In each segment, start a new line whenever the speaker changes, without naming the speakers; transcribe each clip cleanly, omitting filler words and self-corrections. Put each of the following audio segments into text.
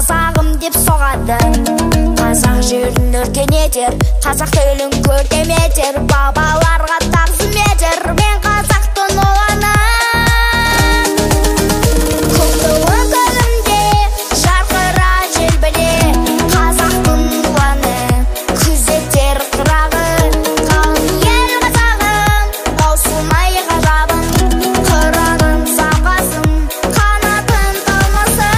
Қазағым деп соғады. Қазақ жерін өркен етер, қазақ тілін көркем етер, бабаларға тағзым етер, мен қазақтың ұланы. Көк туым көгімде жарқыра желбіре, қазақтың ұланы күзетер қырағы. Қалың ел қазағым, таусылмай ғажабым, қыраның самғасын, қанатын талмасын.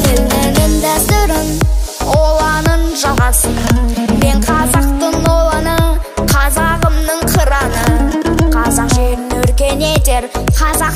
Тілінің дәстүрін, ұланын жалғасын, мен қазақтың ұланы, қазағымның қыраны. Қазақ жерін өркен етер, қазақ